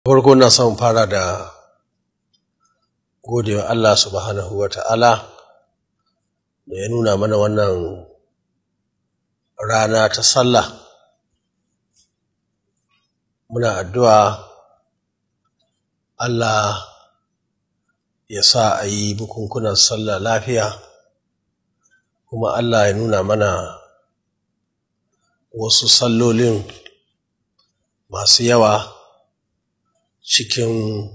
Farko na son fara da godewa Allah subhanahu wa ta'ala da ya nuna mana wannan rana ta sallah. Muna addu'a Allah ya sa a yi bukunkunan sallah lafiya, kuma Allah ya nuna mana wasu sallolin masu yawa cikin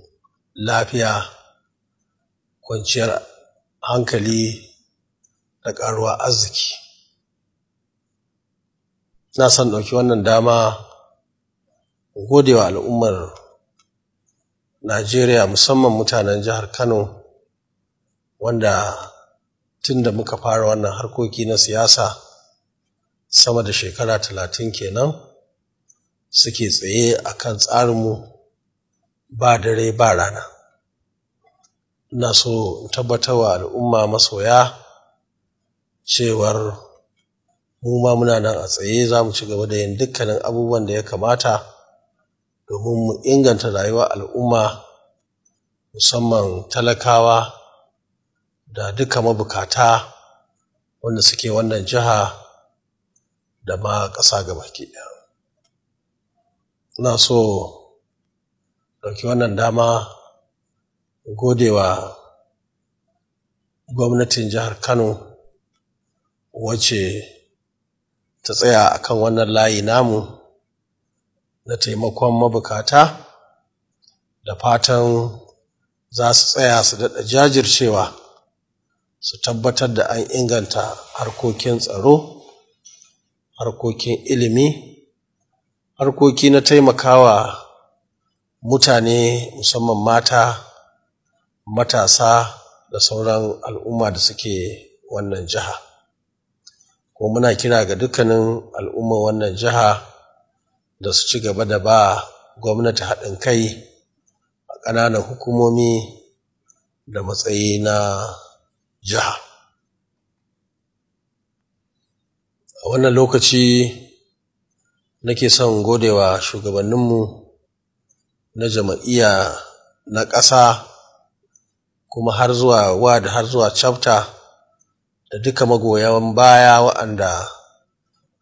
lafiya, kwanciyar hankali da ƙaruwa arziki. Na son ɗauki wannan dama gode wa al'ummar Najeriya, musamman mutanen jihar Kano, wanda tun da muka fara wannan harkoki na siyasa sama da shekara 30 kenan suke tsaye a kan tsarinmu ba dare ba rana. Ina so in tabbatar wa al'umma masoya cewar mu ma muna nan a tsaye, za mu ci gaba da yin dukkanin abubuwan da ya kamata domin mu inganta rayuwar al'umma, musamman talakawa da duka mabukata wanda suke wannan jiha da ma ƙasa gabaki ɗaya. Ina so ɗauki wannan dama gode wa gwamnatin jihar Kano wacce ta tsaya a kan wannan layi namu na taimakon mabukata, da fatan za su tsaya su daɗa jajircewa su tabbatar da an inganta harkokin tsaro, harkokin ilimi, harkoki na taimakawa mutane musamman mata, matasa da sauran al'umma da suke wannan jiha. Ko muna kira ga dukkanin al'ummar wannan jiha da su ci gaba da ba gwamnati haɗin kai a ƙananan hukumomi da matsayi na jiha. A wannan lokaci nake son godewa shugabanninmu na jam'iyya na ƙasa, kuma har zuwa ward, har zuwa chapter, da duka magoyan baya waɗanda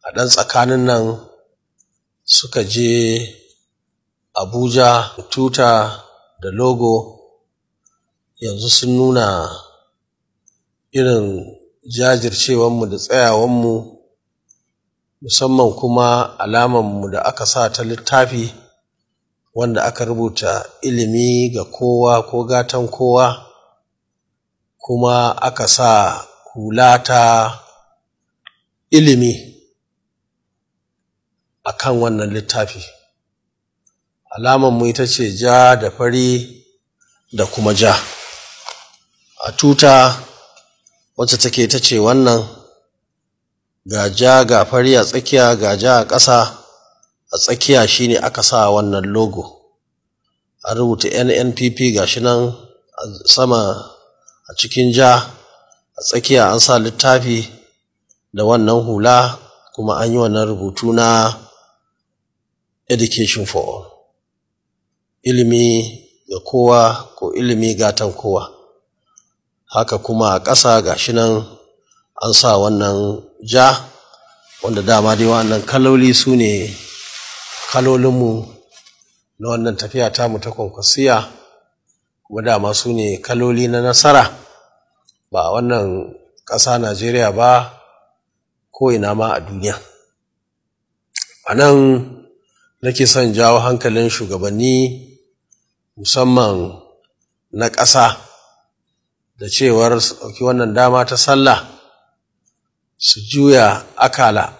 a ɗan tsakanin nan suka je Abuja tuta da logo. Yanzu sun nuna irin jajircewanmu da tsayawanmu, musamman kuma alamanmu da aka sa ta littafi wanda aka rubuta ilimi ga kowa ko gatan kowa, kuma aka sa hula ta ilimi a kan wannan littafi. Alamanmu ita ce ja da fari da kuma ja. A tuta wacce take ita ce wannan, ga ja ga fari a tsakiya, ga ja a ƙasa, a tsakiya shine aka sa wannan logo. An rubuta NNPP gashi nan a sama a cikin ja, a tsakiya an sa littafi da wannan hula, kuma an yi wannan rubutu na Education for All, ilimi ga kowa ko ilimi gatan kowa. Haka kuma a ƙasa gashi nan an sa wannan ja, wanda dama dai wannan kaloli su ne kalolinmu na wannan tafiya tamu ta Kwankwasiyya, kuma dama su ne kaloli na nasara, ba a wannan ƙasa Najeriya ba, ko ina ma a duniya. A nan nake son jawo hankalin shugabanni musamman na ƙasa da cewar su ɗauki wannan dama ta sallah su juya akala,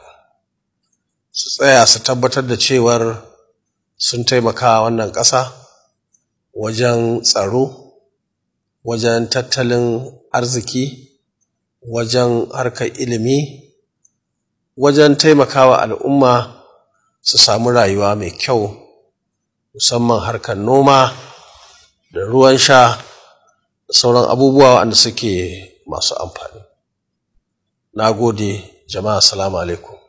su tsaya su tabbatar da cewar sun taimaka wannan ƙasa wajen tsaro, wajen tattalin arziki, wajen harkar ilimi, wajen taimakawa al'umma su samu rayuwa mai kyau, musamman harkar noma da ruwan sha da sauran abubuwa waɗanda suke masu amfani. Na gode jama'a, salamu alaikum.